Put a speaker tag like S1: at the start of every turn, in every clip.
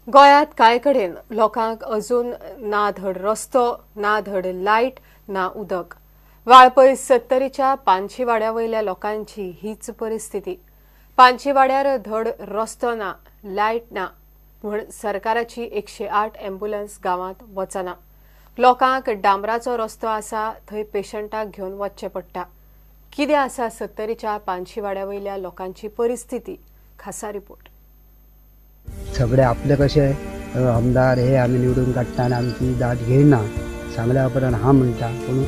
S1: गोंयांत कांय कडेन लोकांक अजून ना धड रस्तो, ना धड लायट, ना उदक. वाळपय सत्तरीच्या पानशीवाड्या वयल्या लोकांची हीच परिस्थिती. पानशीवाड्यार धड रस्तो ना, लायट ना म्हूण सरकाराची 108 ॲम्ब्युलन्स गांवांत वचना. लोकांक डांबराचो रस्तो आसा थंय पेशंटाक घेवन वचचें पडटा. कितें आसा सत्तरीच्या पानशीवाड्या वयल्या लोकांची परिस्थिती, खासा रिपोर्ट.
S2: सगळे आपले कशे आमदार हे आमी निवडून काडटा आनी आमची दाद घेयना, सांगल्या उपरांत हा म्हणटा, पूण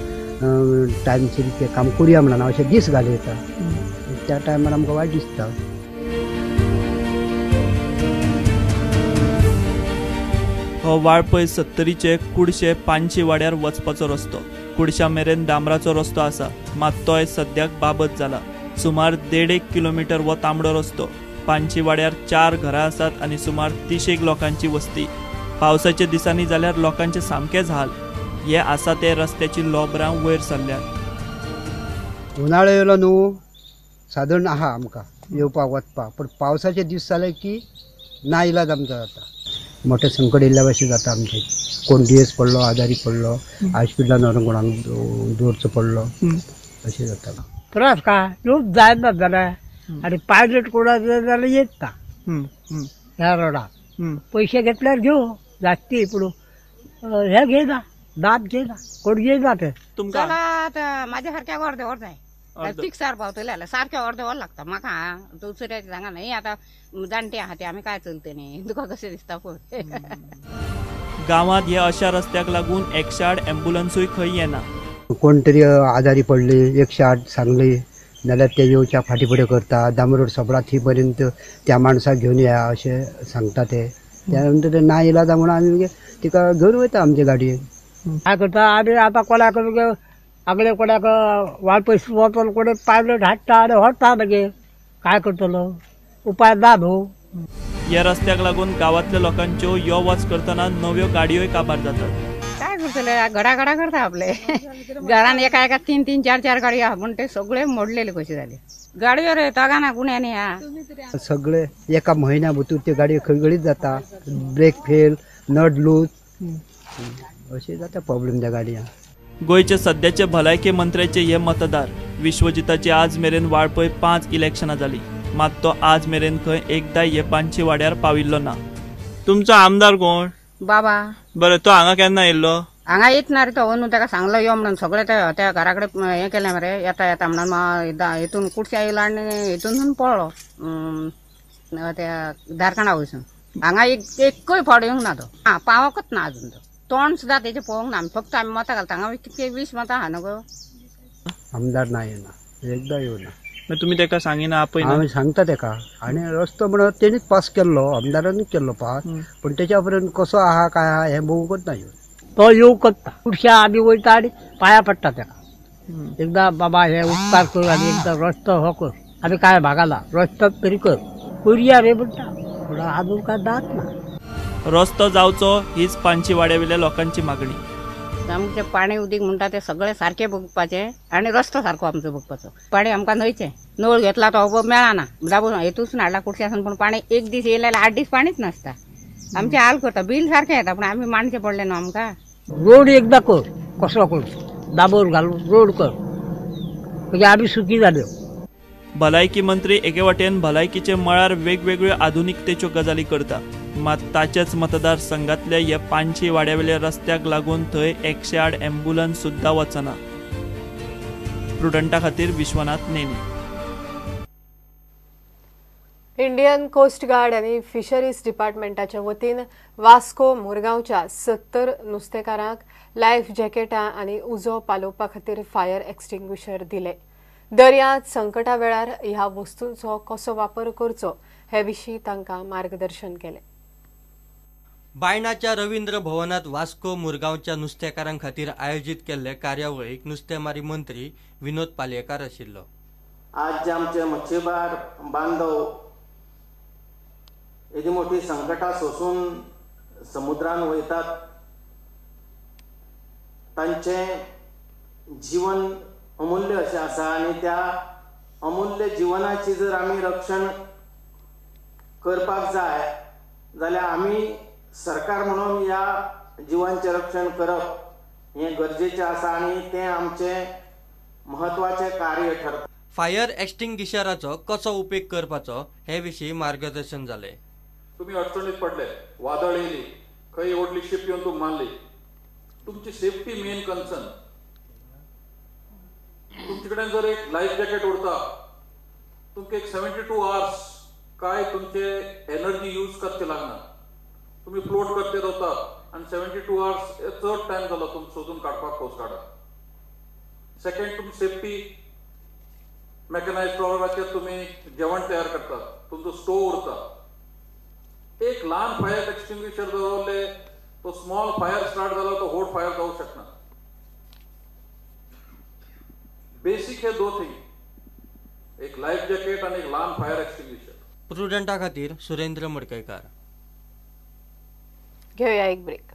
S2: टायमचेर ते काम करुया म्हणना, अशे दीस घालयता. त्या टायमार आमकां वायट दिसता.
S3: हो वाळपय सत्तरीचे कुडशे पानशी वाड्यार वचपाचो रस्तो. कुडशा मेरेन डांबराचो रस्तो आसा, मात तोय सद्याक बाबत जाला. सुमार 1.5 किलोमिटर हो तांबडो रस्तो. पानशी वाड्यार 4 घरां आसात आनी सुमार 30 लोकांची वस्ती. पावसाच्या दिसांनी जाल्यार लोकांचे सामकेच हाल. हे आसा ते रस्त्याची लोबरां वयर सरल्यात.
S2: उनाळो येयलो न्हू सादारण आहा आमकां येवपाक वचपाक, पूण पावसाचे दीस जाले की ना इलाज आमचो जाता. मोठे संकट येयल्ल्या भशेन जाता आमचें. कोण दुयेंस पडलो, आजारी पडलो, हॉस्पिटलान व्हरून कोणाक दवरचो पडलो, अशें जाता.
S4: त्रास काय लोक जायना जाल्यार आनी पायलट कोणा जाल्यार येत ना ह्या रोडार. पयशे घेतल्यार घेवं जास्ती, पूण हे घेयना, दाद घेयना, कोण घेयना ते.
S5: चला म्हाज्या सारक्या अर्दे वर जाय, फिक्सार पावतले जाल्यार सारकें अर्दे वर लागता म्हाका. दुसऱ्याचे सांगा न्ही, आतां जाणटे आहा ते आमी काय चलते न्ही, तुका कशें दिसता पळय.
S3: गांवांत ह्या अशा रस्त्याक लागून 108 ॲम्ब्युलन्सूय खंय येना.
S2: कोण तरी आजारी पडली 108 सांगली जाल्यार ते येवच्या फाटी फुडें करता. डांबर रोड सोंपला थंय पर्यंत त्या माणसाक घेवन या अशें सांगता ते. त्या नंतर ते ना इलाज म्हणून आमी तिका घेवन वयता आमचे गाडयेन.
S4: काय करता आमी आतां कोणाक आगळे कोणाक वाळपय वचोन कोण पायलट हाडटा आनी व्हरता मागीर. काय करतलो, उपाय ना न्हू.
S3: ह्या रस्त्याक लागून गांवांतल्या लोकांच्यो यो वच करतना नव्यो गाडयोय काबार जातात.
S5: काय करतले, घडा घडा करता आपले घरान एका एका 3 3 4 4 गाडयो आहा, पूण ते सगळे मोडलेले कशे जाले. गाडयो रे तगाना गुण्यांनी आहा
S2: सगळे. एका म्हयन्या भितर त्यो गाडयो खळगळीत जाता, ब्रेक फेल, नट लूज, अशें जाता प्रॉब्लेम त्या गाडयांक.
S3: गोंयचे सद्याचे भलायकी मंत्र्याचे हे मतदार विश्वजिताची आज मेरेन वाळपय 5 इलेक्शनां जाली, मात तो आज मेरेन खंय एकदाय हे पानशी वाड्यार पाविल्लो ना. तुमचो आमदार कोण?
S5: बाबा.
S3: बरें, तो हांगा केन्ना येयल्लो?
S5: हांगा येत ना रे तो. अंदू ताका सांगलो यो म्हणून, सगळें त्या घरा कडेन हें केलें मरे, येता येता म्हणून हितून कुडश्या येयलो आनी हितून पळ्ळो त्या दारखंडा वयसून. हांगा एकूय फावट येवंक ना तो. आं, पावकच ना अजून तो. तोंड सुद्दां तेजें पळोवंक ना. आमी फक्त आमी मतां घालता. हांगा कितके 20 मतां आहा न्हू गो.
S2: आमदार ना येना, एकदां येवना.
S3: तुमी तेका सांगिना, आपयना?
S2: हांव सांगता तेका. आनी रस्तो म्हणून तेणीच पास केल्लो, आमदारानूच केल्लो पास, पूण तेच्या उपरांत कसो आहा काय आहा हें बघूंकच ना येवन.
S4: तो येवंकच ना. कुडश्या आमी वयता आनी पांया पडटा तेका. एकदां बाबा हे उपकार कर आनी एकदां रस्तो हो कर, आमी काय भागाला रस्तो तरी कर, करुया रे म्हणटा, पूण आजून काय दाद ना.
S3: रस्तो जावचो हीच पानशी वाड्यावेल्या लोकांची मागणी.
S5: आमचें पाणी उदीक म्हणटा तें सगळें सारकें बघपाचें आनी रस्तो सारको आमचो बघपाचो. पाणी आमकां न्हंयचें नळ घेतला तो मेळना, दाबून हेतूच हाडला कुडश्यासून, पूण पाणी एक दीस येयलें जाल्यार 8 दीस पाणीच नासता. आमचें हाल करता, बील सारकें येता, पूण आमी मांडचें पडलें न्हू आमकां.
S4: रोड एकदां कर, कसो कर, दाबोर घालून रोड कर, म्हणजे आमी सुखी जाल्यो.
S3: भलायकी मंत्री एके वाटेन भलायकीचे मळार वेगवेगळ्यो आधुनिकतेच्यो गजाली करता, मात ताच्याच मतदारसंघातल्या ह्या पानशी वाड्यावेल्या रस्त्याक लागून थंय 108 ॲम्ब्युलन्स सुद्दां वचना. प्रुडंटा खातीर Vishwanath Nene.
S1: Indian coast guard आनी फिशरीज डिपार्टमेंटाच्या वतीन वास्को मुरगांवच्या 70 नुस्तेकारांक लायफ जॅकेटां आनी उजो पालोवपा खातीर फायर एक्स्टिंग्विशर दिले. दर्यांत संकटा वेळार ह्या वस्तूंचो कसो वापर करचो हे विशीं तांकां मार्गदर्शन केलें.
S6: बायणाच्या रवींद्र भवनात वास्को मुरगांवच्या नुस्तेकारां खातीर आयोजीत केल्ले कार्यावळीक नुस्तेमारी मंत्री विनोद पालयेकार आशिल्लो.
S7: आज जे आमचे मच्छीमार बांधव एदी मोठी संकटां सोसून समुद्रान वयतात, तांचें जीवन अमूल्य अशें आसा आनी त्या अमूल्य जिवनाची जर आमी रक्षण करपाक जाय जाल्यार आमी सरकार म्हणून ह्या जिवांचें रक्षण करप हें गरजेचें आसा आनी तें आमचें म्हत्वाचें कार्य ठरता.
S6: फायर एक्स्टिंग्विशराचो कसो उपेग करपाचो हे विशीं मार्गदर्शन जालें.
S8: तुम्ही अडचणीत पडले, वादळ येयली, खंय व्हडली शिप येवन तुमकां मारली, तुमची सेफ्टी मेन कन्सर्न. तुमचे कडेन जर एक लायफ जॅकेट उरता, तुमकां एक 72 आवर्स काय तुमचे एनर्जी यूज करचे लागना, तुम्ही फ्लोट करते रावता आनी 72 आवर्स चड टायम जालो तुमकां सोदून काडपाक कोस्ट गार्डाक. सेकंड, तुमी सेफ्टी मेकनायज ट्रॉलराचेर तुमी जेवण तयार करतात, तुमचो स्टोव उरता. एक ल्हान फायर एक्सटिंग्विशर दवरले तो स्मॉल फायर स्टार्ट जालो तो व्हड फायर जावंक शकना. बेसीक हे 2 थिंग, एक लायफ जॅकेट आनी एक ल्हान फायर एक्सटिंग्विशर.
S6: प्रुडंटा खातीर सुरेंद्र मडकयकार.
S1: घेऊया एक ब्रेक.